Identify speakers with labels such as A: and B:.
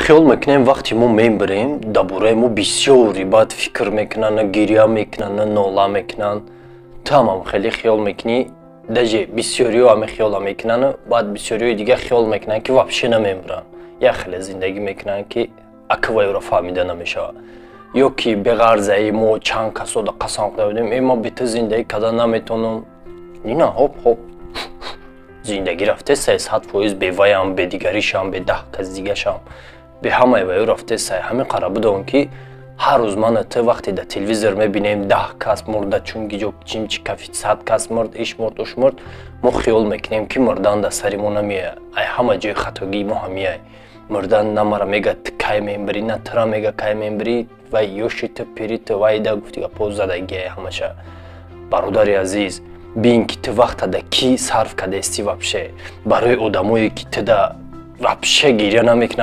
A: Хиёл мекунем, вақте мо мембирем, дар бораи мо бисёри баъд фикр мекунанд, гиря мекунанд, нола мекунанд. Ту ҳамам хеле хиёл мекунӣ? Даже бисёриҳо ҳаме хиёла мекунанд. Баъд бисёриҳои дигар хиёл мекунанд, ки вообще намембиранд, як хеле зиндагӣ мекунанд, ки аквайро фаҳмида намешавад. Ё ки беғарзаи мо чанд касода қасам хӯрда будем: «Э, ман бе ту зиндагӣ карда наметавонам». Ина, ҳоп, ҳоп, зиндагӣ рафтесай 100%, беваям, бе дигаришам, бе 10 кас дигашам, бе ҳамаи ваё рафтесай. Ҳамин қара бидон, ки ҳар рӯз мана ту вақте дар телевизор мебинем, 10 кас мурда, чунки ҷо чимчи кафи, 100 кас мурд, иш мурд, уш мурд, мо хиёл мекунем, ки мурдан дар сари мо намеояд. Ай ҳама ҷои хатогии мо ҳамияй. Мурдан на мара мега, ту кай мембирӣ, на тура мега, кай мембирӣ. Вай ёши ту, пири ту, вайда гуфти гапо задагиай ҳамаша. Бародари азиз, бин, ки ту вақта да кӣ сарф кардастӣ. Вообще барои одамое, ки ту да вообще гиря намекунанд.